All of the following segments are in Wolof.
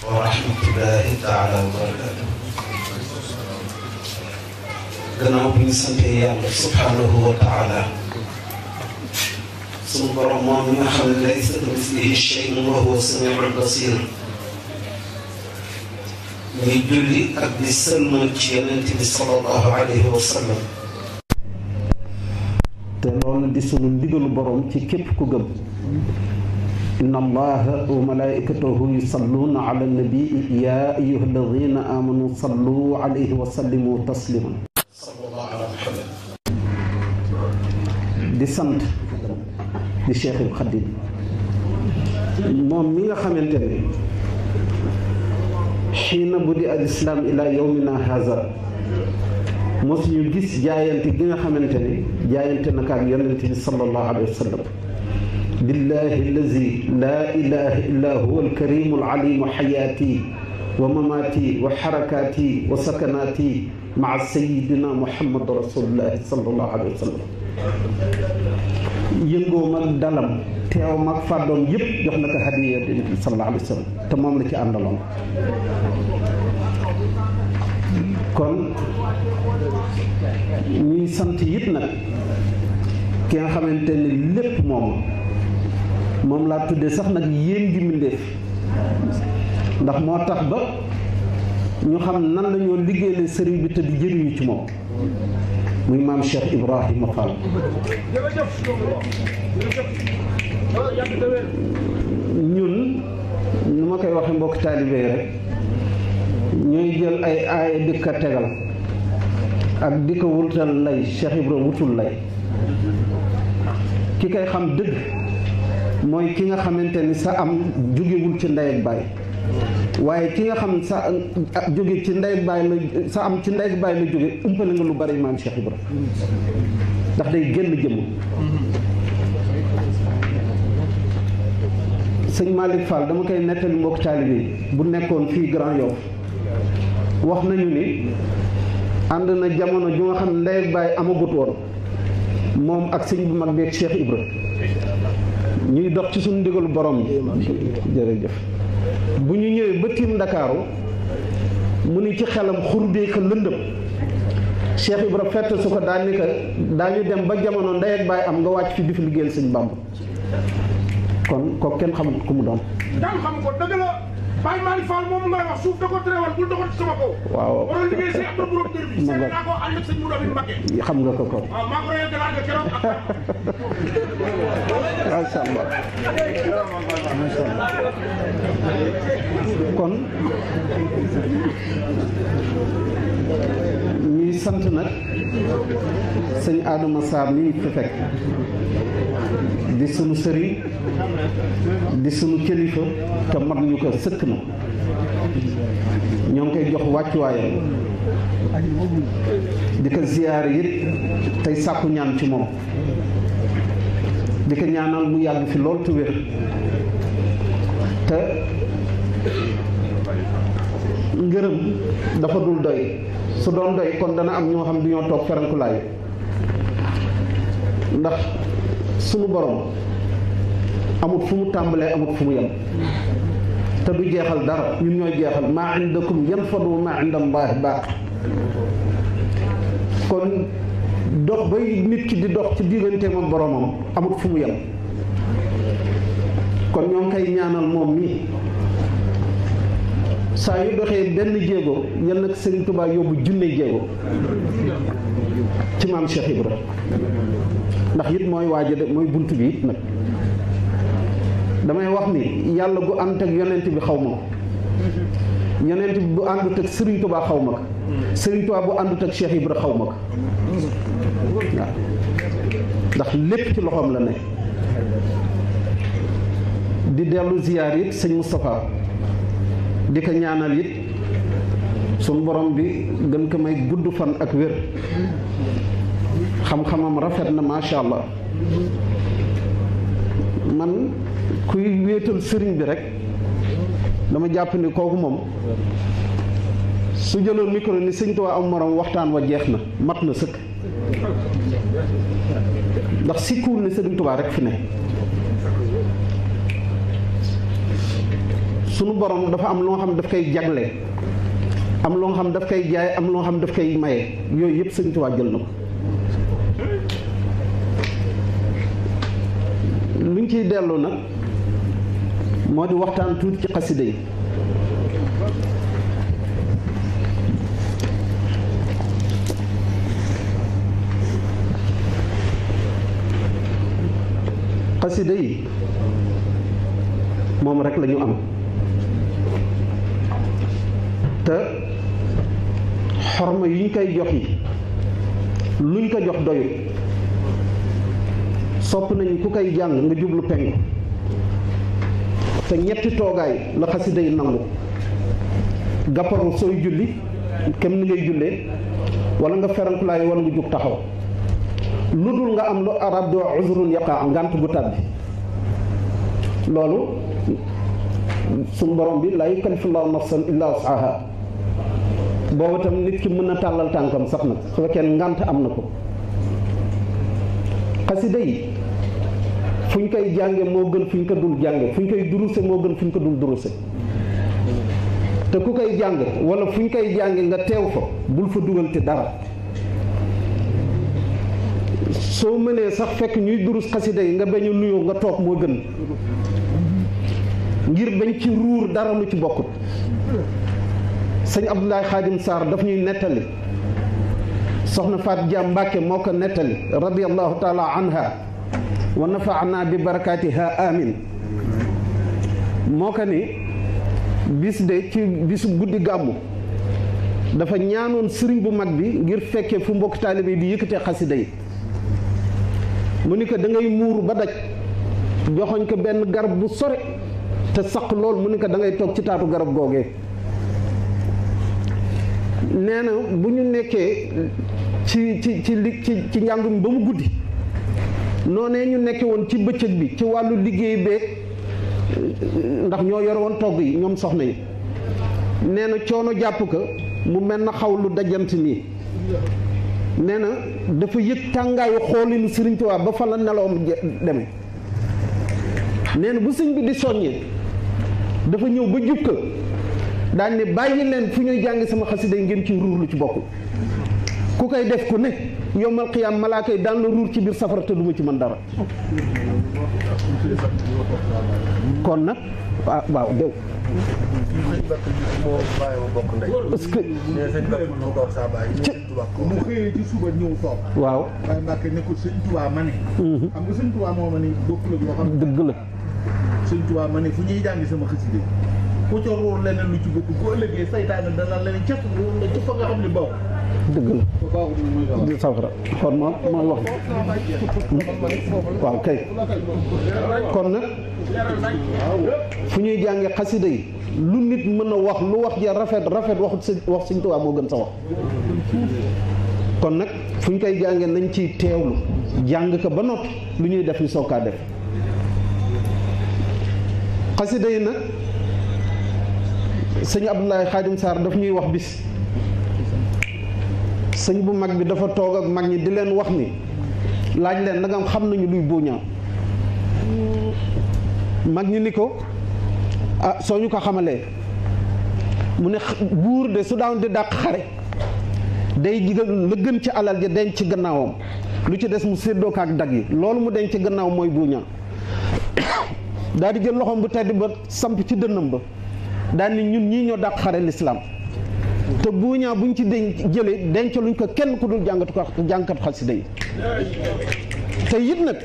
wa rahmatullahi taala wa barakatuh. gannaaw bi ñu sante yàlla subhanahu wa taala sunu borom moom mi nga xam ne laysa kamislihi shay'un wa huwa samiul basir ñuy julli ak di sëlmal ci yonent bi sallallahu alayhi wa sallam. te loolu di sunu ndigalu borom ci képp ku gëm. inna allaha wa malaikatahu yusalluna ala nabii ya ayyuha alladina amanu sallu alayhi wa sallimu tasliman. sallallahu ala muhammad. di sant di Cheikhul Khadim moom mi nga xamante ne xiina bu di al islam ila yawmina haza mosuñu gis jaayante gi nga xamante ne jaayante naka ak yonente bi sallallahu alayhi wa sallam. billahi allazi laa ilaha illa huwa alkarimu alalimu xayaati wa mamaati wa xarakaati wa sakanaati maa sayidina muhammad rasulullahi sallallahu alayhi wa sallam. yëngoom ak dalam teewam ak fàddoom yëpp jox na ko hadiya bi sallallahu alayhi wa sallam te moom la ci àndaloon. kon ñuy sant it nag ki nga xamante ne lépp moom laa tuddee sax nag yéen gi mbindéef ndax moo tax ba ñu xam nan la ñoo liggéeyal sëriñ bi te di jëriñu ci moom muy maam Cheikh Ibrahima Fall. ñun nu ma koy waxee mbokk taalibe rek ñooy jël ay aaya di ko tegal ak di ko wutal lay Cheikh Ibrahima wutul lay ki koy xam dëgg mooy ki nga xamante ni sa am jógewul ci ndey ak baay waaye ki nga xam sa jóge ci ndey ak baay la sa am ci ndey ak baay la jóge umpale nga lu bari maam Cheikh Ibrahima ndax day génn jëmm. sëñ Malick Fall dama koy nettali mbokk taalibe yi bu nekkoon fii Grand Yoff wax nañu ni ànd na jamono ju nga xam ne ndey ak baay amagut woon moom ak sëñ bu mag bi ak Cheikh Ibra ñuy dox ci suñu ndigalu borom yi jërëjëf bu ñu ñëwee ba tiim Ndakaaru mu ni ci xelam xurdee ka lëndëm Cheikh Ibra fett su ko daal ni ko daañu dem ba jamono ndey ak baay am nga wàcc fi di fi liggéeyal sëñ Bàmba kon kooku kenn xamul ku mu doon. daan xam ko dëgg la Baye Malick Fall moom ngay wax suuf da ko teewal bul doxal ci sama kaw. waaw waroon liggéey si Abdou Borom Dër bi. seet naa ko ànd ak sëñ Moudou Mbacké. xam nga ko kon. waaw maa ngi koy galaat keroog ak. macha allah macha allah kon ñuy sant nag sëñ Adama Sarr mi fi fekk di sunu sëriñ di sunu kilifa te mat ñu ko sëkk na ñoo ngi koy jox wàccuwaayam di ko ziyaar it tey sàkku ñaan ci moom di ko ñaanal mu yàgg fi lool te wér te ngërëm dafa dul doy su doon doy kon dana am ñoo xam du ñoo toog ferankulaayu ndax sunu borom amut fu mu tàmbalee amut fu mu yem te du jeexal dara ñun ñooy jeexal maa indakum yanfadu wa maa inda Allaahi baaq kon dox bay nit ki di dox ci digganteem ak boromam amut fu mu yem kon ñoo ngi koy ñaanal moom mi saa yu doxee benn jéego yal na Sëriñ Tuubaa yóbbu junne jéego ci maam Cheikh Ibra ndax it mooy waaja de mooy bunt bi it nag damay wax ni yàlla bu ànd ak yonent bi xaw ma ko yonent bi bu àndut ak Sëriñ Tuubaa xaw ma ko Sëriñ Tuubaa bu àndut ak Cheikh Ibra xaw ma ko waaw ndax lépp ci loxoom la ne di dellu ziyaar it sëñ Moustapha di ko ñaanal it suñu borom bi gën ko may gudd fan ak wér xam-xamam rafet na macha allah man kuy wéetal sëriñ bi rek dama jàpp ni kooku moom su jëloon micro ni sëñ Tuubaa am morom waxtaan wa jeex na mat na sëkk ndax sikkuwul ne sëriñ Tuubaa rek fi ne sunu borom dafa am loo xam daf koy jagle am loo xam daf koy jaay am loo xam daf koy maye yooyu yëpp Sëñ Tuubaa jël na ko. luñ ciy dellu nag moo di waxtaan tuuti ci xasida yi. xasida yi moom rek la ñu am te xorma yi ñu koy jox yi luñ ko jox doyul sopp nañu ku koy jàng nga jublu penku te ñetti toogaay la xasida yi nangu gàpparu sooy julli kem ni ngay jullee wala nga ferankulaayu wala nga jug taxaw lu dul nga am lu arab do uzrun yaqa ngànt gu tàbbi loolu suñu borom bi laa yukallifullahu nafsan illa wus'aha boobu tam nit ki mën na tàllal tànkam sax nag su fekkee ngànt am na ko. xasida yi fu ñu koy jànge moo gën fu ñu ko dul jànge fu ñu koy duruse moo gën fu ñu ko dul duruse te ku koy jàng wala fu ñu koy jànge nga teew fa bul fa dugal te dara. soo mënee sax fekk ñuy durus xasida yi nga bañ a nuyoo nga toog moo gën ngir bañ ci ruur dara lu ci bokkut. sëñ Abdoulaye Khadim Sarr daf ñuy nettali soxna Faat Jaam Mbàkke moo ko nettali radiyallahu taala anha wa nafaana bi barakaatiha amin moo ko ni bis de ci bisu guddi gàmmu dafa ñaanoon sëriñ bu mag bi ngir fekkee fu mbokk taalibe yi di yëkkatee xasida yi mu ni ko da ngay muuru ba daj joxoñ ko benn garab bu sore te saq lool mu ni ko da ngay toog ci taatu garab googee. nee na bu ñu nekkee ci njàngum ba mu guddi noonee ñu nekke woon ci bëccëg bi ci wàllu liggéey beeg ndax ñoo yore woon togg yi ñoom soxna yi nee na coono jàpp ko mu mel na xaw lu dajant nii nee na dafa yëg tàngaayu xoolinu Sëriñ Tuubaa ba fa la nelawam demee nee na bu sëñ bi di soññee dafa ñëw ba jub ko daañ ne bàyyi leen fu ñuy jàng sama xasida yi ngeen ci ruur lu ci bokkul ku koy def ku ne yowmal qiyaam malaaka yi daan la ruur ci biir safara te duma ci mën dara kon nag waaw dégg parce que mu xëyee ci suba ñëw toog waaw waaye Mbàkke ne ko sëñ Tuubaa ma ne xam nga sëñ Tuubaa moo ma ne bokkul ak loo xam dëgg la sëñ Tuubaa ma ne fu ñuy jàngi sama xasida ku ca ruur leneen lu ci bokk bu ëllëgee saytaane dana leneen ca ruur la ci fa nga xam ne baaw dëgg la di safara kon moom mooy wax waaw kay kon nag fu ñuy jànge xasida yi lu nit mën a wax lu wax ja rafet waxut wax Sëñ Tuubaa moo gën sa wax kon nag fu ñu koy jàngee nañ ciy teewlu jàng ko ba noppi lu ñuy def ñu soog kaa def xasida yi nag sëñ Abdoulaye Khadim Sarr daf ñuy wax bis sëñ bu mag bi dafa toog ak mag ñi di leen wax ni laaj leen nagam xam nañu luy buuñaa mag ñi ni ko ah soo ñu ko xamalee mu ne buur de su daan di dàq xare day jigal la gën ci alal ja denc ci gannaawam lu ci des mu séddoo ko ak dag yi loolu mu denc ci gannaaw mooy buuñaa daal di jël loxoom bu tedd ba samp ci dënnam ba daal ni ñun ñii ñoo dàq xare lislaam te buuñaa buñ ci jëlee denc luñ ko kenn ku dul jàngkat xasida yi te it nag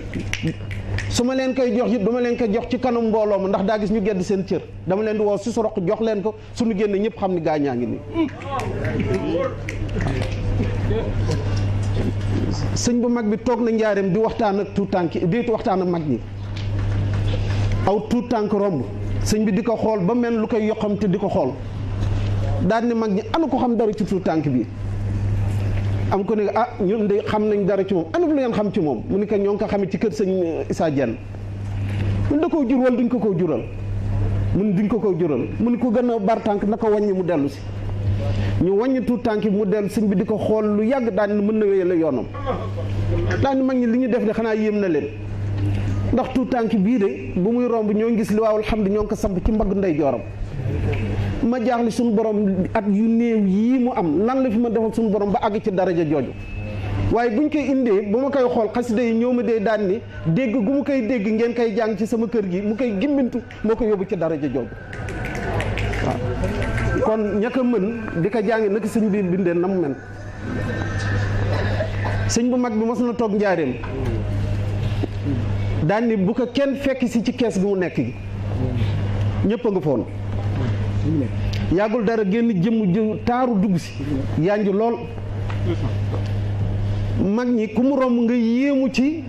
su ma leen koy jox it dama leen koy jox ci kanam mbooloo ma ndax daa gis ñu gedd seen cër dama leen di woo si soroq jox leen ko suñu génne ñëpp xam ni gaañaa ngi nii sëñ bu mag bi toog na njaareem di waxtaan ak tuut tànk di waxtaan ak mag ñi aw tuut tànk romb sëñ bi di ko xool ba mel lu koy yoxam te di ko xool daal ni mag ñi ana ko xam dara ci tuut tànk bi am ko ne ah ñun de xam nañ dara ci moom ana lu ngeen xam ci moom mu ni ko ñoo ngi ko xamee ci kër sëñ Issa Diène mun da koo jur wala duñ ko koo jural mun duñ ko koo jural mu ni ko gën a bar tànk na ko wàññi mu dellu si ñu wàññi tuut tànk bi mu dellu sëñ bi di ko xool lu yàgg daal ni mën na wéyale yoonam daal ni mag ñi li ñu def de xanaa yéem na leen ndax tuut tànk bii de bu muy romb ñoo ngi gis li waawul xam di ñoo ngi ko samp ci mbagg ndey jooram ma jaaxle suñu borom at yu néew yii mu am lan la fi ma defal suñu borom ba àgg ci daraja jooju waaye buñ koy indee bu ma koy xool xasida yi ñëw ma dee daan ni dégg gu mu koy dégg ngeen koy jàng ci sama kër gi mu koy gimbintu moo ko yóbbu ci daraja jooju waaw kon ña ko mën di ko jàngi naka sëñ bi bindee na mu mel sëñ bu mag bi mos na toog njaareem daan ni bu ko kenn fekk si ci kees gi mu nekk gi ñëpp a nga foon yàggul dara génn jëmm jë taaru dugg si yanju lool mag ñi ku mu romb nga yéemu ci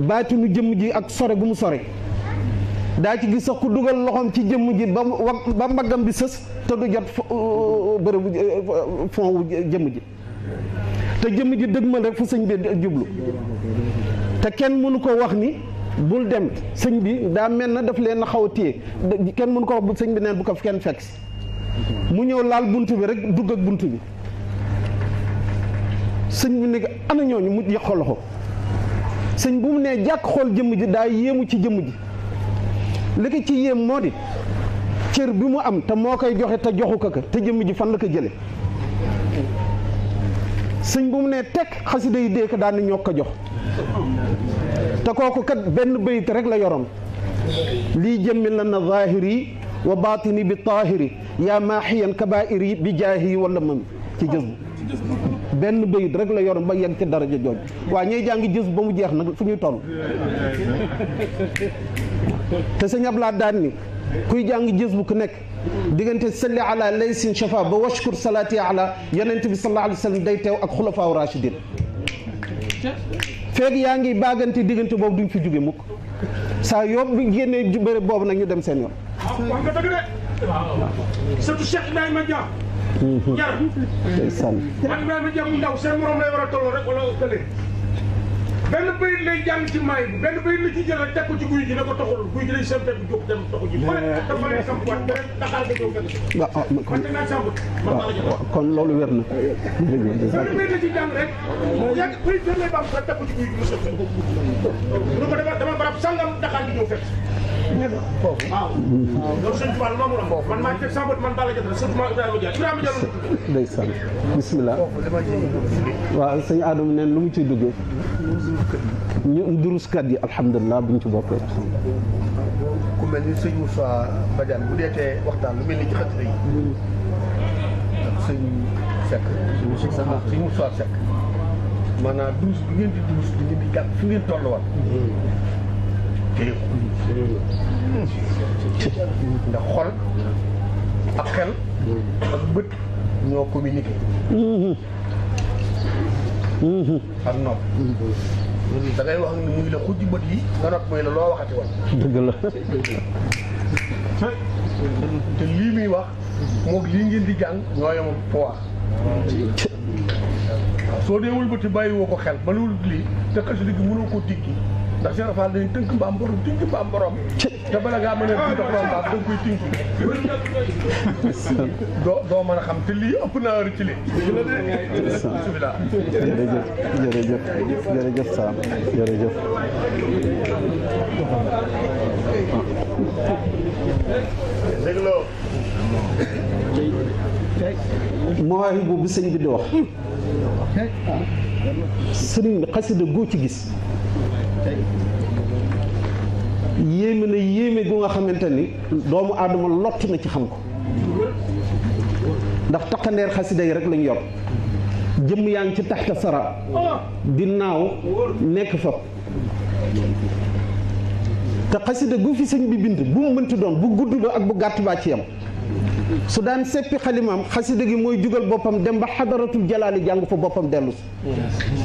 baatinu jëmm ji ak sore gu mu sore daa ci gis sax ku dugal loxoom ci jëmm ji ba mbaggam bi sës te du jot bërëbu fond wu jëmm ji te jëmm ji dëgg ma rek fu sëñ bi jublu te kenn mënu ko wax ni bul dem sëñ bi daa mel na daf leen xaw a téye kenn mënu ko wax bu sëñ bi neen bu ko kenn fekk si mu ñëw laal bunt bi rek dugg ak bunt bi sëñ bi ne ana ñooñu mu yëq loxo sëñ bu mu nee jàkk xool jëmm ji daa yéemu ci jëmm ji li ko ci yéem moo di cër bi mu am te moo koy joxe te joxu ko te jëmm ji fan la ko jële sëñ bu mu nee tekk xasida yi dee ko daan ñoo ko jox te kooku kat benn bayit rek la yoroon lii jëmmi la na zahiri wa batini bi tahiri yaa maaxiyan kabairi bi jaahi wala mam ci jës benn bayit rek la yoroon ba yegg ci daraja jooj waa ñuy jàng jës ba mu jeex nag fu ñuy toll te sëñ Ablaye daan ni kuy jàng jës bu ku nekk diggante salli ala laysin shafa ba washkur salaati ala yonent bi sallallahu alayhi wa sallam day teew ak xulafaaw rachidin feeg yaa ngi baagante diggante boobu duñ fi jóge mukk saa yóbbu bi génnee bëre boobu nag ñu dem seen yoon. wax nga dëgg de surtout Cheikh Ibrahima Dia jar ndeysaan Cheikh Ibrahima Dia mu ndaw seen morom lay war a tolloo rek wala kële benn bayit lay jàng ci maay bi benn bayit la ci jël rek teg ko ci guy gi ne ko toxul guy gi lay seen teg jóg dem toxu ji dafa lay sampuwaat beneen daxaar nga ñëw fekk waaw kon loolu wér na benn bayit la ci jàng rek yàgg bayit benn lay bam rek teg ko ci guy gi mu sëf lu ko dama barab sangam daxaar gi ñëw fekk waaw loolu sëñ Tuubaa moomu la man maa teg sama bët man Balla Diatta surtout Ibrahima Dia ndeysaan bismillah waaw sëñ Adama neen lu mu ciy duggee ñu duruskat yi alhamdulilah buñ ci bokkee ku mel ni sëñ Moussa Badiane bu deetee waxtaan lu mel ni ci xasida yi ak sëñ Seck sëñ Moussa Seck maanaam durus bi ngeen di durus bi ngeen di gàtt fi ngeen tolluwaat téye ndax xol ak xel ak bët ñoo communiqué ak nopp da ngay wax ne muy la xujj bët yi nga nopp muy la loo waxati woon dëgg la te lii muy wax moog lii ngeen di jàng ñoo yem poids waaw soo dee wëlbati bàyyi woo ko xel ba lu lii te xasida gi mënoo koo diggi ndax Cheikh Fall dañuy tënk mbaam borom tënk mbaam borom te bala ngaa mën a di dox mbaam da nga koy tënk doo mën a xam te lii ëpp naa heure ci li bismillah jërëjëf Sam jërëjëf dégloo mawaahibu bi sëñ bi di wax sëriñ xasida goo ci gis yéeme na yéeme gu nga xamante ni doomu aadama lott na ci xam ko ndax taqandeer xasida yi rek lañ yor jëmm yaa ngi ci taxta sara di naaw nekk fa te xasida gu fi sëñ bi bind bu mu mënti doon bu gudd ba ak bu gàtt baa ci yam su daan seppi xalimaam xasida gi mooy jugal boppam dem ba xadaratul jalaali jàng fa boppam dellu si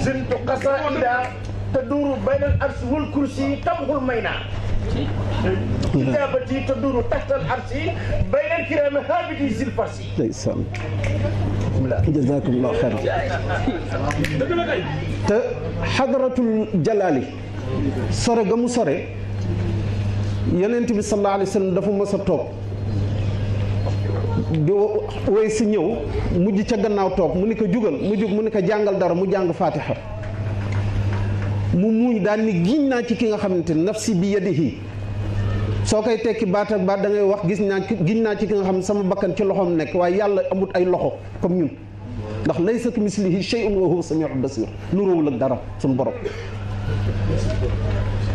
zintu qasaida taduru bayna al arsi wal kursi tamxul mayna kitaabati taduru taxta al arsi bayna al kirami habiti sil farsi ndeysaan jazakumullahu xayran te xadaratul jalaali sore ga mu sore yonent bi sallallahu alayhi wa sallam dafa mës a toog di woy si ñëw mujj ca gannaaw toog mu ni ko jugal mu jug mu ni ko jàngal dara mu jàng fatiha mu muuñ daan ni giñ naa ci ki nga xamante ni nafsi bi yadihi soo koy tekki baat ak baat da ngay wax giñ naa ci ki nga xam ne sama bakkan ci loxoom nekk waaye yàlla amut ay loxo comme ñun ndax laysa kamislihi shay'un wa huwa samiul basir nuróowul ak dara suñu borom.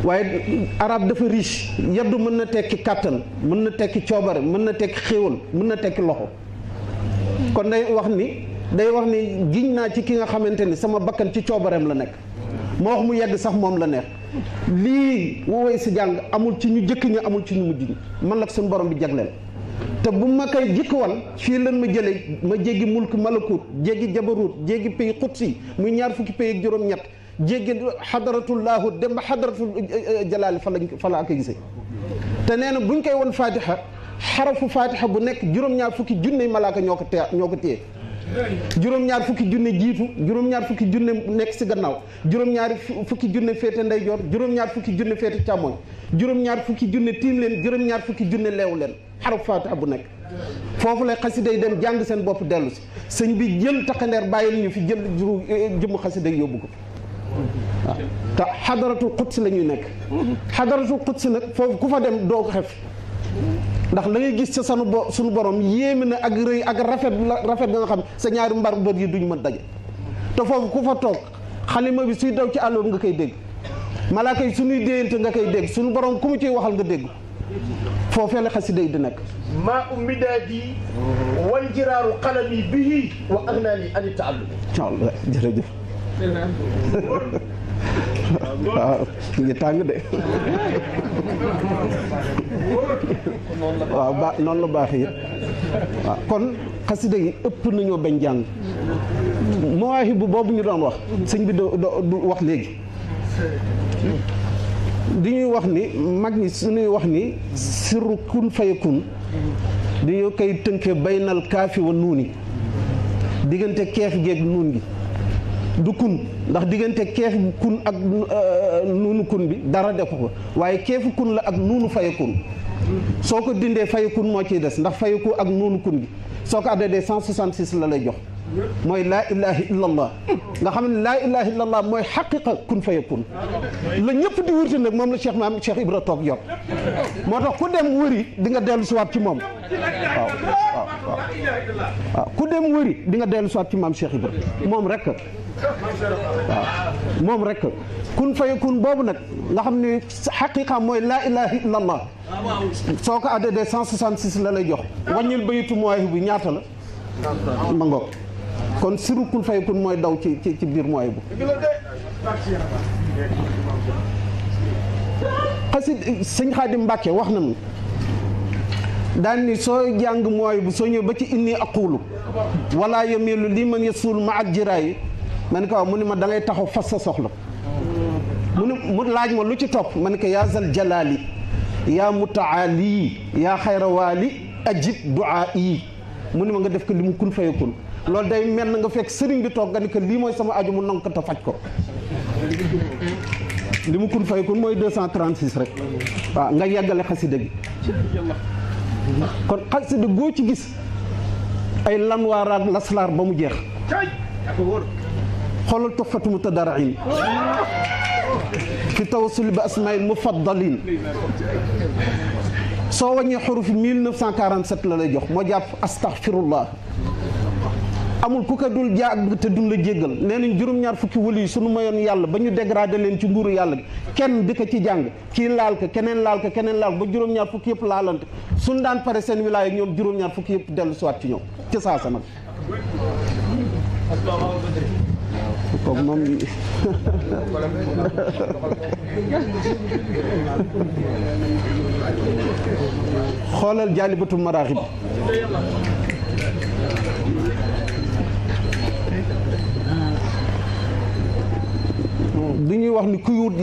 waaye arab dafa riche yaddu mën na tekki kàttan mën na tekki coobare mën na tekki xéewal mën na tekki loxo kon day wax ni giñ naa ci ki nga xamante ni sama bakkan ci coobareem la nekk moo wax mu yegg sax moom la neex lii woowee si jàng amul ci ñu jëkk ñi amul ci ñu mujj ñi man la ko suñu borom bi jagleel te bu ma koy jikkwal fii lan ma jëlee ma jéggi mulk malakut jéggi jabarut jéggi pays xutsi muy ñaar fukki pays ak juróom-ñett jéggi xadaratullaahu dem ba xadaratul jalaali fa la ko gisee te nee na buñ koy won fatiha xarafu fatiha bu nekk juróom-ñaar fukki junne malaaka ñoo ko téye juróom-ñaar fukki junne jiitu juróom-ñaar fukki junne nekk si gannaaw juróom-ñaar fukki junne féete ndeyjoor juróom-ñaar fukki junne féete càmmoñ juróom-ñaar fukki junne tiim leen juróom-ñaar fukki junne leew leen xaraf fatiha bu nekk foofu lay xasida yi dem jàng seen bopp dellu si sëñ bi jël taxandeer bàyyil ñu fi jël jëmm xasida yi yóbbu ko waaw te xadaratul quds la ñuy nekk xadaratul quds nag foofu ku fa dem doo ko xef ndax la ngay gis ca suñu borom yéeme na ak rëy ak rafet nga xam sa ñaari mbar bët yi duñ mën daje te foofu ku fa toog xalima bi suy daw ci àlloom nga koy dégg malaaka yi suñuy déyante nga koy dégg suñu borom ku mu ciy waxal nga dégg foofee la xasida yi di nekk maa ummidaadi wal jiraaru qalami bihi wa agnaani ani taallum jërëjëf waaw ngi tàng de waaw noonu la baax yi waaw kon xasida yi ëpp nañoo bañ jàng mawaahibu boobu ñu doon wax sëñ bi du wax léegi di ñuy wax ni mag ñi suñuy wax ni sirru kun fayakun dañoo koy tënkee baynal kaafi wa nuuni diggante keef geeg nuun gi du kun ndax diggante keef kun ak nuunu kun bi dara def ko waaye keefu kun la ak nuunu fayakun soo ko dindee fayakun moo ciy des ndax fayaku ak nuunu kun bi soo ko addee 166 la lay jox mooy laa ilaha illallah nga xam ne laa ilaha illallah mooy xaqiqa kun fayakun la ñëpp di wërti nag moom la Cheikh Ibra toog yor moo tax ku dem wëri di nga dellu siwaat ci moom waaw ku dem wëri di nga dellu siwaat ci maam Cheikh Ibra moom rek waaw moom rek kun fayakun boobu nag nga xam ne xaqiqa mooy laa ilaha illallah soo ko addee 166 la lay jox wàññil bayitu mooy bi ñaata la ma ngoog kon siru kun fayakun mooy daw ci biir mooy bu xasid sëñ Xaadim Mbàkke wax na mu daan ni soo jàng mooy bu soo ñëw ba ci inni aqulu wala yamilu li man yasul ma al jiraay ma ne ko waaw mu ne ma da ngay taxaw fas sa soxla mu laaj ma lu ci topp ma ne ko yaa zal jalaali yaa mutaali yaa xayrawaali ajib duaa yi mu ne ma nga def ko li mu kun fayakun loolu day mel na nga fekk sëriñ bi toog nga ni que lii mooy sama aju mu nangu ko te faj ko li mu kun fayakun mooy 236 rek waaw nga yeggale xasida gi kon xasida goo ci gis ay lanwaar ak laslaar ba mu jeex xoolal tuxfatu mutadarrin fi tawassul bi asmail mufaddalin soo wàññee xurufi 1947 la lay jox moo jàpp astaghfirullah amul ku ko dul jàng te dul la jéggal nee nañ juróom-ñaar fukki wëli yi suñu mayoon yàlla ba ñu dégradé leen ci nguuru yàlla gi kenn di ko ci jàng kii laal ko keneen laal ko keneen laal ko ba juróom-ñaar fukki yëpp laalante suñ daan pare seen wilaaya ñoom juróom-ñaar fukki yëpp dellu siwaat ci ñoom ci saasa nag kooku moom xoolal jaalibatu maraaxib du ñuy wax ni kuy wut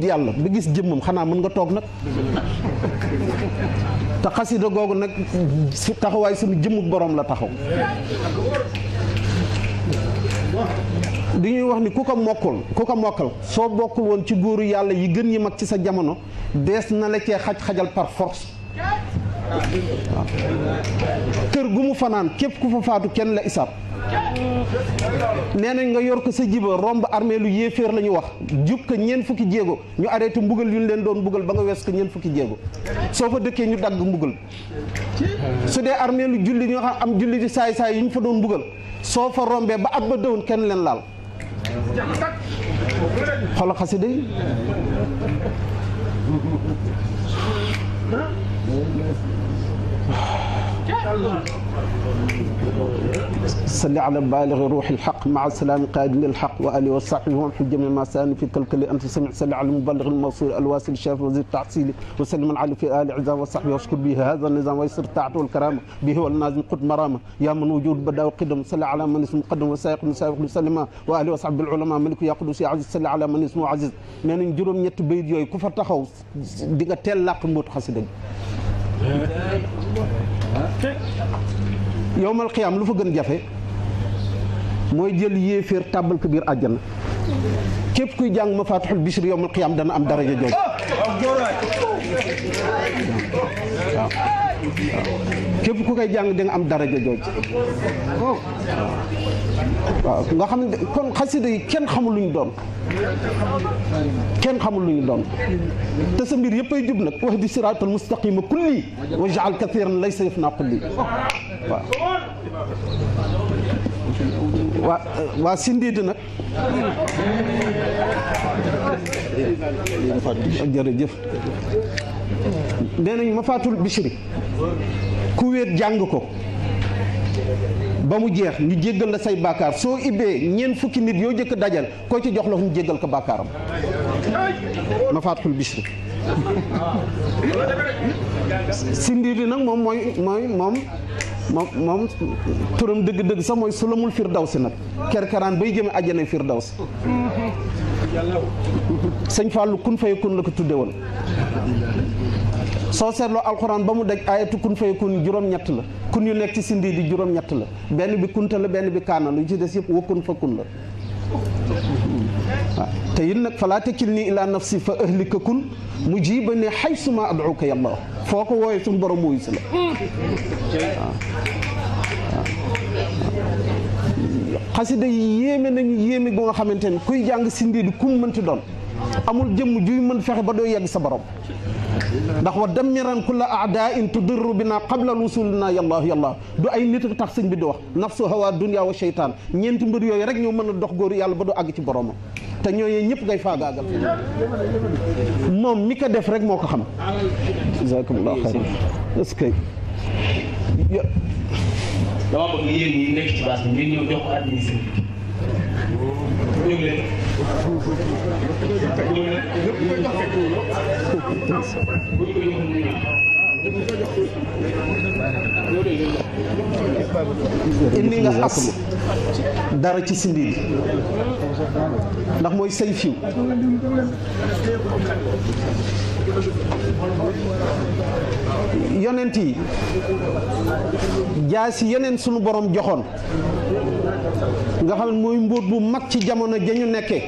yàlla ba gis jëmmam xanaa mën nga toog nag te xasida googu nag si taxawaay suñu jëmmu borom la taxaw di ñuy wax ni ku ko mokkal soo bokkul woon ci góoru yàlla yi gën yi mag ci sa jamono dees na la cee xajal par force waaw kër gu mu fanaan képp ku fa faatu kenn la isaab nee nañ nga yor ko sa jiba romb armée lu yéeféer la ñu wax jub ko ñeent fukki jéego ñu arrêté mbugal yu ñu leen doon mbugal ba nga wees ko ñeent fukki jéego soo fa dëkkee ñu dagg mbugal su dee armée lu julli ñoo xam am julli di saay-saay yu ñu fa doon mbugal soo fa rombee ba at ba dëwoon kenn leen laal xoolal xasida yi صل على البالغ روح الحق مع السلام قائد الحق وآله وصحبه ومحو جميع ما سان في كالكل أنت سمع صل على المبلغ الموصول الواصل الشافي وزير التحصيل وسلم على في آل عزام وصحبه واشكر به هذا النظام ويسر الطاعة والكرامة به والنازم قد مرامة يا من وجود بدا وقدم صل على من اسمه قدم وسائق مسابق وسلم وآله وصحبه العلماء ملك يا قدوس يا عزيز صل على من اسمه عزيز نين جوروم ñett bayit yoy ku fa taxaw di nga tel laq mbot xassida yowmal qiyaam lu fa gën jafe mooy jël yéeféer tàbbal ko biir àjjana képp kuy jàng mafaatixul bichri yowmal qiyaam dana am daraja jooju waaw képp ku koy jàng di nga am daraja jooju waaw nga xam ne kon xasida yi kenn xamul lu ñu doon kenn xamul lu ñu doon te sa mbir yëpp ay jub nag wax di siraatal mustaqima kulli wa jaal kathiran laysa yafna kulli waaw waa sindiidi nag jërëjëf nee nañu mafaatul bichri ku wéet jàng ko ba mu jeex ñu jéggal la say bàkkaar soo ibbee ñeent fukki nit yoo jëkk dajal koo ci jox la ñu jéggal ko bàkkaaram mafaatul bichri sindiidi nag moom moom turam dëgg-dëgg sax mooy sulamul firdawsi nag kerkeraan bay jëme àjjana firdawsi sëñ Fallou kun fayakun la ko tudde woon soo seetloo alxuraan ba mu daj ayatu kun fayakun juróom-ñett la kun yu nekk ci sindi di juróom-ñett la benn bi kunta la benn bi kaana lu ci des yëpp wakkun fa kun la waaw te it nag falaa takilnii ilaa nafsi fa ahlika kun mujibani haysuma ad'uka yàlla foo ko wooyee suñu borom mooy si la xasida yi yéeme nañu yéeme bu nga xamante ne kuy jàng sindi di kum mënti doon amul jëmm juy mën fexe ba doo yegg sa borom ndax wa dammiran kulla a'daa'in tudirru bina qabla wusulina yàlla yàlla du ay nit tax sëñ bi di wax nafsu hawa dunya wa sheytaan ñeenti mbir yooyu rek ñoo mën a dox góor yàlla ba du àgg ci boromam te ñooñu ñëpp ngay faagaagal moom mi ko def rek moo ko xam jazakumullahu xayran est-ce que dama bëgg yéen ñi nekk ci base bi ngeen ñëw jox ko administratif ñëw leen indi nga as dara ci sindi bi ndax mooy say fiw yonent yi jaasi yeneen sunu borom joxoon nga xam ne mooy mbóot bu mag ci jamono ja ñu nekkee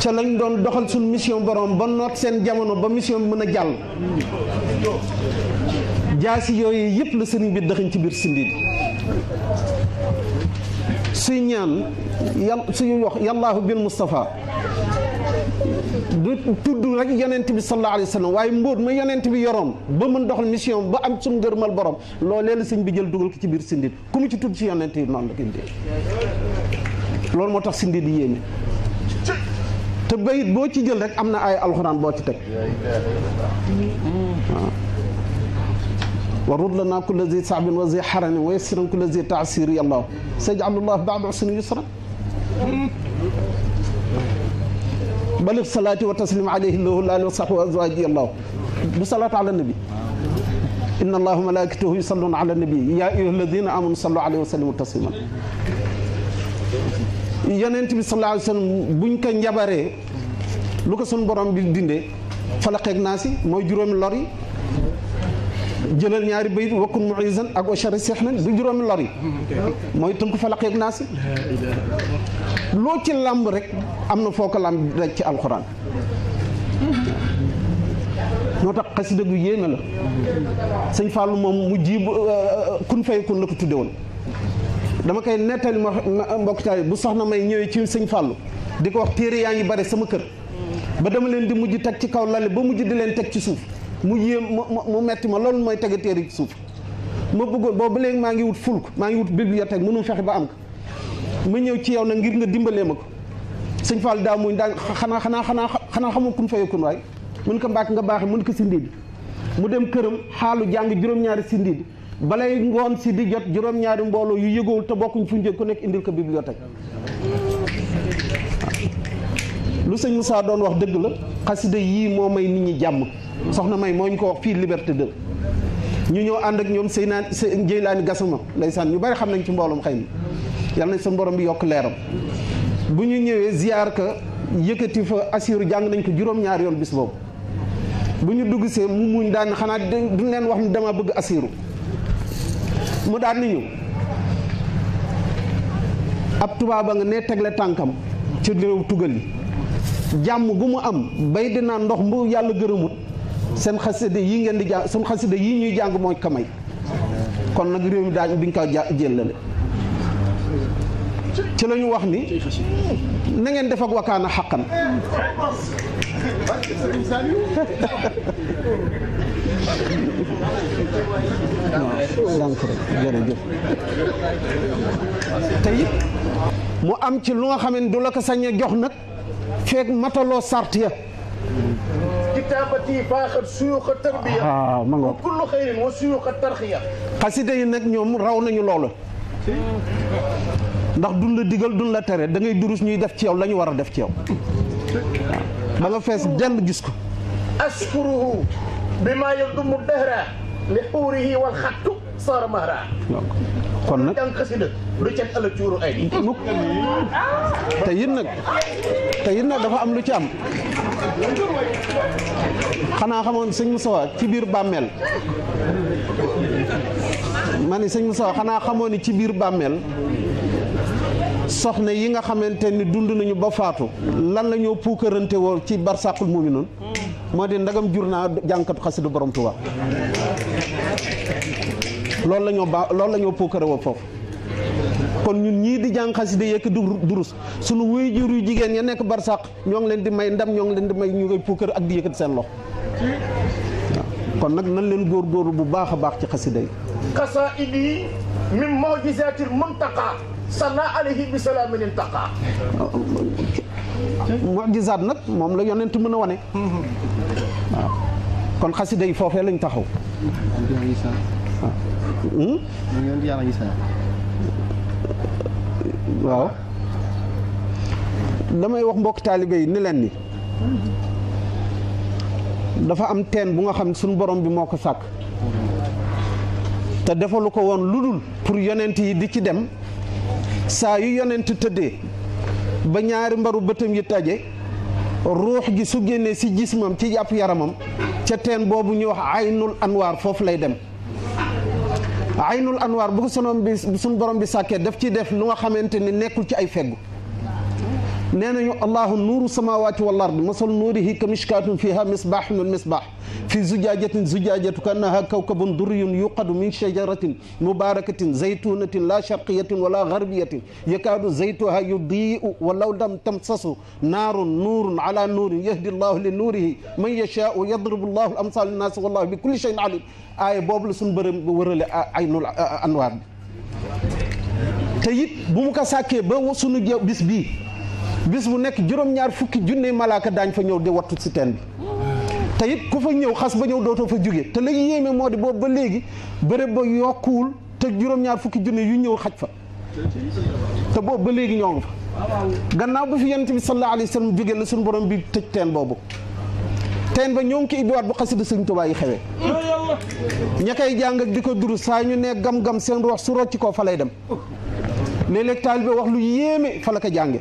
ca lañ doon doxal suñu mission borom ba noot seen jamono ba mission bi mën a jàll jaasi yooyu yëpp la sëriñ bi dëxañ ci biir sindi bi suy ñaan suy wax yàllaahu bil Mustafa du tudd rek yonent bi sallallahu alayhi wa sallam waaye mbóot ma yonent bi yoroon ba mën doxal mission ba am suñu ngërmal borom loolee la sëñ bi jël dugal ko ci biir sindi ku mu ci tudd ci yonent yi noonu la ko indee loolu moo tax sindi di yéeme te bayit boo ci jël rek am na ay alxuraan boo ci teg wa rud lana kulla zi saabin wa zi xaranin wa yassiran kulla zi taasiri yàlla sayaj'alullah ba'da usrin yusra balix salaati wa taslim alayhi lahu wa sahbihi wa azwaji allah du salaatu ala nabi inna allaha wa malaikatahu yusalluna ala nabi ya ayyuha alladina amanu sallu alayhi wa sallimu tasliman yonent bi sallallahu alayhi wa sallam buñ ko njabaree lu ko sun borom bi dindee falaqeeg naasi mooy juróomi lor yi jëlal ñaari bayit wakkun muizan ak wa shari sihnan du juróomi lor yi mooy tënk falaqeeg naasi loo ci làmb rek am na foo ko làmb rek ci alxuraan moo tax xasida gu yéeme la sëñ Fallou moom mu jiib kun fay kun la ko tudde woon dama koy nettali ma mbokk taal bu soxna may ñëwee ci sëñ Fallou di ko wax téere yaa ngi bare sama kër ba dama leen di mujj teg ci kaw lale ba mujj di leen teg ci suuf mu yéem mu metti ma loolu mooy tege téere ci suuf ma bëggoon boobu ba léegi maa ngi wut fulk maa ngi wut bibliothèque mënu fexe ba am ko ma ñëw ci yow nag ngir nga dimbalee ma ko sëñ Fall daa muñ daan xanaa xamul kun fayakun waay mun ko mbàkk nga baaxee mun ko si ndiidi mu dem këram xaalu jàng juróom-ñaari si ndiidi balay ngoon si di jot juróom-ñaari mbooloo yu yëgowul te bokkuñ fu ñu jóg ku nekk indil ko bibliothèque lu sëñ Moussa doon wax dëgg la xasida yii moo may nit ñi jàmm soxna may moo ñu ko wax fii Liberté 2 ñu ñëw ànd ak ñoom Jeylaani Gassama ndeysaan ñu bari xam nañ ci mbooloom xëy na yàlla nañ sa borom bi yokk leeram bu ñu ñëwee ziar ka yëkkati fa asiru jàng nañ ko juróom-ñaari yoon bis boobu bu ñu dugg see mu muñ daan xanaa duñ leen wax ni dama bëgg asiru mu daan ni ñu ab tubaaba nga ne tegle tànkam ci réew tugal yi jàmm gu mu am bay dinaa ndox mu yàlla gërëmut seen xasida yi ngeen di jàng seen xasida yi ñuy jàng mooy ko may kon nag réew mi daañ biñ ko jëllale ci la ñu wax ni na ngeen def ak wakaana xaqan jërëjëf te it mu am ci lu nga xam ne du la ko sañ a jox nag feeg mataloo sart ya kitaabati faaxat suyuuxa tarbiya waaw ma nga kullu xayrin wa suyuuxa tarxiya xasida yi nag ñoom raw nañu loolu ndax duñ la digal duñ la tere da ngay durus ñuy def ci yow la ñu war a def ci yow ba nga fees dell gis ko askuruhu bima yadumu dahra li xuurihi wal xattu saara mahra kon nag jàng xasida du cet ala cuuru ay di mukk te it nag dafa am lu ci am xanaa xamoon sëñ Moussa ci biir bàmmeel ma ni sëñ Moussa xanaa xamoon ni ci biir bàmmeel soxna yi nga xamante ni dund nañu ba faatu lan la ñoo puukarante woo ci barsàqul mu'minuun moo di ndagam jur naa jànkatu xasida borom Tuubaa loolu la ñoo puukare woo foofu kon ñun ñii di jàng xasida yekk durus sunu wuy jur yu jigéen ya nekk barsàq ñoo ngi leen di may ndam ñoo ngi leen di may ñu koy puukare ak di yëkkati seen loxo waaw kon nag nan leen góorgóorlu bu baax a baax ci xasida yi qasaidi min mu'jizatil muntaqa salla alayhi bi salaamin intaqa mu'jizaat nag moom la yonent mën a wane waaw kon xasida yi foofee lañ taxaw waaw damay wax mbokk taalibe yi ni leen ni dafa am teen bu nga xam ne suñu borom bi moo ko sàkk te defalu ko woon lu dul pour yonent yi di ci dem saa yu yonent tëddee ba ñaari mbaru bëtam yi taje ruux gi su génnee si jismam ci jàpp yaramam ca teen boobu ñuy wax aynul anwaar foofu lay dem aynul anwaar bu ko suñu borom bi sàkkee daf ci def lu nga xamante ni nekkul ci ay feggu nee nañu allahu nuuru samawati wal ard masal nuurihi ka mishkaatun fiha misbaaxun al misbaax fi zujaajatin zujaajatu kannaha kawkabun durriyun yuqadu min shajaratin mubarakatin zaytunatin la sharqiyatin wala garbiyatin yakaadu zaytuha yudii'u walaw lam tamsasu naarun nuurun ala nuurin yahdi allahu li nuurihi man yashaau yadribu allahu al amsal linnaasi wallahu bi kulli shay'in alim aaya boobu la suñu bërëm wërale aynul anwaar bi te it bu mu ko sàkkee ba sunu bis bii bis bu nekk juróom-ñaar fukki junne malaaka daañ fa ñëw di wattu si teen bi te it ku fa ñëw xas ba ñëw dootoo fa jóge te la yéeme moo di boobu ba léegi bërëb ba yokkuwul te juróom-ñaar fukki junne yu ñëw xaj fa te boobu ba léegi ñoo ngi fa gannaaw ba fi yonent bi sallallahu alayhi wa sallam jóge la suñu borom bi tëj teen boobu teen ba ñoo ngi ko ibbiwaat bu xasida Sëñ Tuubaa yi xewee ña koy jàng ak di ko duru saa ñu ne gam-gam seen rox su rocci koo fa lay dem léeg-léeg taalibe wax lu yéeme fa la ko jànge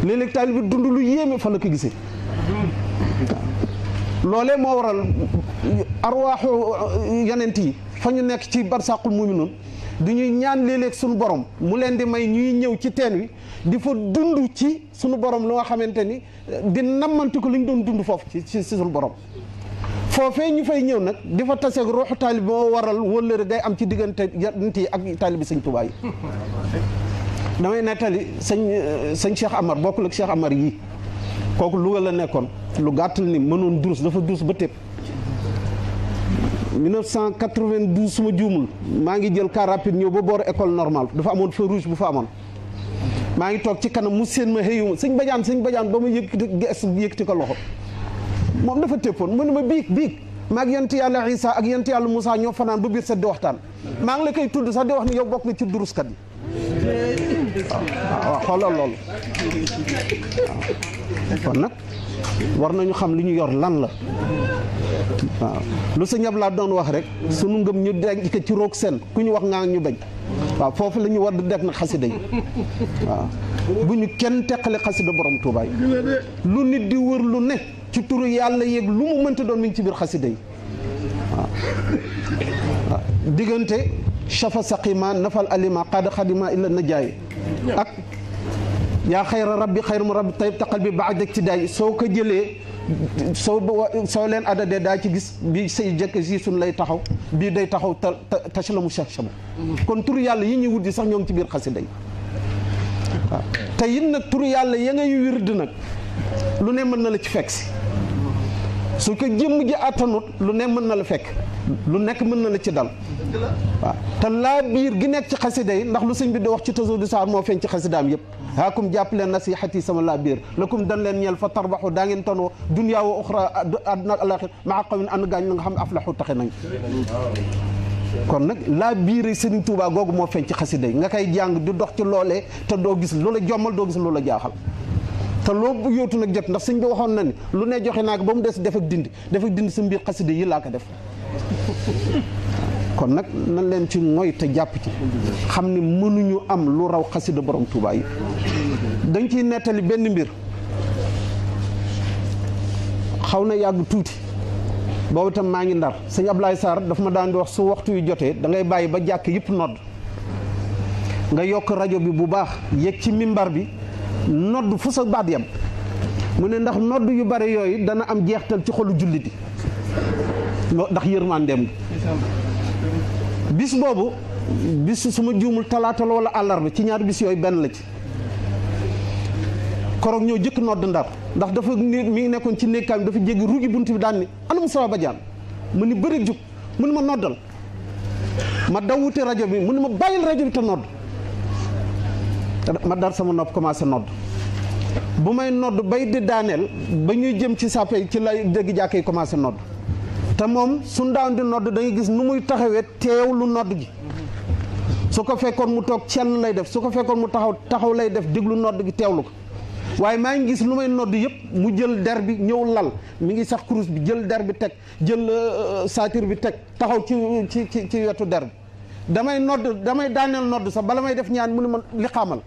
léeg-léeg taalibe dund lu yéeme fa la ko gisee loolee moo waral arwaaxu yonent yi fa ñu nekk ci barsàqul mu'minuun di ñuy ñaan léeg-léeg suñu borom mu leen di may ñuy ñëw ci teen wi di fa dund ci suñu borom lu nga xamante ni di nammanti ko li ñu doon dund foofu ci suñu borom foofee ñu fay ñëw nag di fa taseeg ruuxu taalib moo waral wëllëre ngay am ci diggante nit yi ak taalibi sëñ Tuubaa yi damay nettali sëñ Cheikh Amar bokkul ak Cheikh Amar yii kooku Louga la nekkoon lu gàttal ni mënoon durus dafa durus ba tépp 1992 su ma juumul maa ngi jël car rapide ñëw ba boor école normale dafa amoon feu rouge bu fa amoon maa ngi toog ci kanam mu seen ma xëyuma sëñ bajaan ba ma yëkkati ko loxo moom dafa téppoon mu ne ma biig maa ak yonent yàlla Isa ak yonent yàlla Moussa ñoo fanaan ba biir set di waxtaan maa ngi la koy tudd sax di wax ni yow bokk nga ci duruskat yi waaw xoolal loolu kon nag war nañu xam li ñu yor lan la waaw lu sa ñab laa doon wax rek sunu ngëm ñu denc ko ci roog seen ku ñu wax ngaa ñu bañ waaw foofu la ñu war di def nag xasida yi waaw bu ñu kenn teqale xasida borom Tuubaa yi lu nit di wër lu ne ci turu yàlla yeeg lu mu mënta doon mi ngi ci biir xasida yi waaw diggante shafa saqima nafal alima qad xadima illa najaay ak yaa xayra rabbi xayru mu rabbi tayib taqal bi baad ak ci daay soo ko jëlee soo leen adadee daa ci gis bii say jëkk si suñ lay taxaw bii day taxaw tac la mu shahshabu kon turu yàlla yi ñuy wut sax ñoo ngi ci biir xasida yi waaw te it nag turu yàlla ya ngay wird nag lu ne mën na la ci fekk si su ko jëmm ji attanut lu ne mën na la fekk lu nekk mën na la ci dal waaw te laa biir gi nekk ci xasida yi ndax lu sëñ bi di wax ci tasawudu saar moo feeñ ci xasidaam yëpp haakum jàpp leen nasihati sama laa biir lakum dan leen ñeel fa tarbaxu daa ngeen tonoo dunya wa uxra àdduna ak alaxir maa qawmin ànd gaañ la nga xam ne aflaxu taxe nañ kon nag laa biir Sëriñ Tuubaa googu moo feeñ ci xasida yi nga koy jàng di dox ci loolee te doo gis loola jommal doo gis loola jaaxal te loo yóotu nag jot ndax sëñ bi waxoon na ni lu ne joxe naa ko ba mu des def ak dindi sa mbir xasida yi laa ko def kon nag nan leen ci mooy te jàpp ci xam ne mënuñu am lu raw xasida borom Tuubaa yi dañ ciy nettali benn mbir xaw na yàgg tuuti boobu itam maa ngi Ndar sëñ Ablaye Sarr daf ma daan di wax su waxtu yu jotee da ngay bàyyi ba jàkk yëpp nodd nga yokk rajo bi bu baax yéeg ci mimbar bi nodd fu sa baat yam mu ne ndax nodd yu bari yooyu dana am jeextal ci xolu jullit yi ndax yërmandeem bis boobu bis su ma juumul talaata la wala àllarba ci ñaar bis yooyu benn la ci koroog ñoo jëkk nodd Ndar ndax dafa mi ngi nekkoon ci néegkaam dafa jéggi ruugi bunt bi daan ni ana Moustapha Badiane mu ni bëri jug mu ni ma noddal ma daw wuti rajo bi mu ni ma bàyyil rajo bi te nodd ma dar sama nopp commencé nodd bu may nodd bay di daaneel ba ñuy jëm ci sàppe ci lay dégg jàkkee commencé nodd te moom su daan di nodd da ngay gis nu muy taxawee teewlu nodd gi su ko fekkoon mu toog cenn lay def su ko fekkoon mu taxaw lay def déglu nodd gi teewlu ko waaye maa ngi gis lu may nodd yëpp mu jël der bi ñëw lal mi ngi sax kurus bi jël der bi teg jël saatir bi teg taxaw ci wetu der bi damay daaneel nodd sax bala may def ñaan mu ne ma li xaamal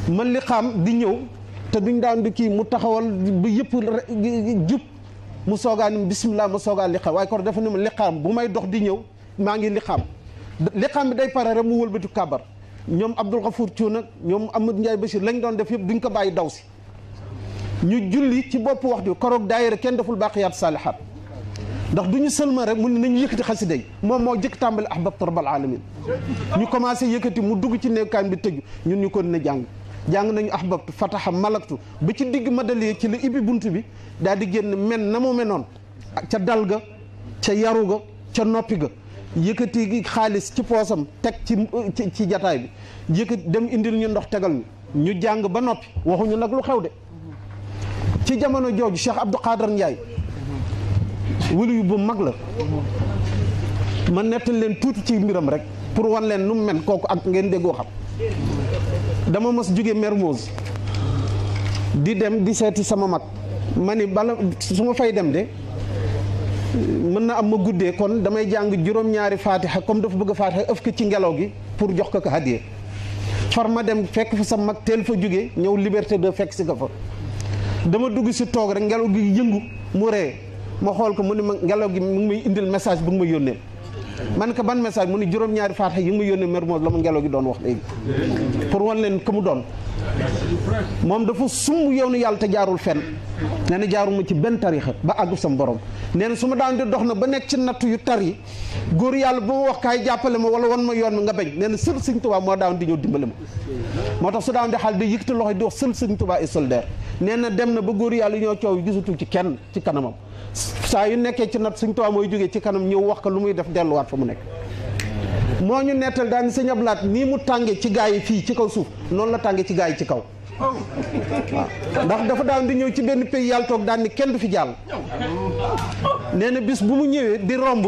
man li xaam di ñëw te duñ daan di kii mu taxawal ba yëpp jub mu soogaa ni bisimilah mu soogaa li xam waaye kon dafa ne ma li xaam bu may dox di ñëw maa ngi li xaam bi day pare rek mu wëlbatu kàbbar ñoom Abdoul Ghafour Thioune ak ñoom Amadou Ndiaye Bachir lañ doon def yëpp duñ ko bàyyi daw si ñu julli ci bopp wax di koroog daayira kenn deful baaqiyaat saalihaat ndax du ñu sëlma rek mu ne nañu yëkkati xasida yi moom moo jëkk tàmbali ahbabtu rabbal alamin ñu commencé yëkkati mu dugg ci nekkaan bi tëju ñun ñu kon ne jàng nañu ahbabtu fataha malaktu ba ci digg madaliye ci la ibbi bunt bi daal di génn men na mu menoon ca dal ga ca yaru ga ca noppi ga yëkkati xaalis ci poosam teg ci jataay bi yëkkati dem indil ñu ndox tegal ñu jàng ba noppi waxuñu nag lu xew de ci jamono jooju Cheikh Abdou Khader Ndiaye wulu yu bu mag la ma nettal leen tuuti ci mbiram rek pour wan leen nu mu men kooku ak ngeen déggoo xam dama mos jóge Mermoz di dem di seeti sama mag ma ni bala su ma fay dem de mën na am ma guddee kon damay jàng juróom-ñaari faatiha comme dafa bëgg a faatiha ëf ko ci ngelaw gi pour jox ko hadiya far ma dem fekk fa sa mag teel fa jóge ñëw liberté de fekk si ko fa dama dugg si toog rek ngelaw gi yëngu mu ree ma xool ko mu ni ma ngelaw gi mu ngi may indil message bu nga ma yónnee man ko ban message mu ni juróom-ñaari faatiha yi nga ma yónnee Mermoz la ma ngelaw gi doon wax léegi pour wan leen ko mu doon moom dafa sumb yoonu yàlla te jaarul fenn nee na jaaruma ci benn tarixa ba àggu sam borom nee na su ma daan di dox na ba nekk ci nattu yu tar yi góor yàlla bu ma wax kaay jàppale ma wala wan ma yoon mi nga bañ nee na sël sëñ Tuubaa moo daan di ñëw dimbale ma moo tax su daan di xaal di yëkkati loxo di wax sël sëñ Tuubaa et soldaire nee na dem na ba góor yàlla ñoo coow gisatul ci kenn ci kanamam saa yu nekkee ci natt sëñ Tuubaa mooy jógee ci kanam ñëw wax ko lu muy def delluwaat fa mu nekk moo ñu nettal daan sëñ Abdou Lahad nii mu tànge ci gaa yi fii ci kaw suuf noonu la tànge ci gaa yi ci kaw waaw ndax dafa daan di ñëw ci benn pays yàlla toog daan ni kenn du fi jàll nee na bis bu mu ñëwee di romb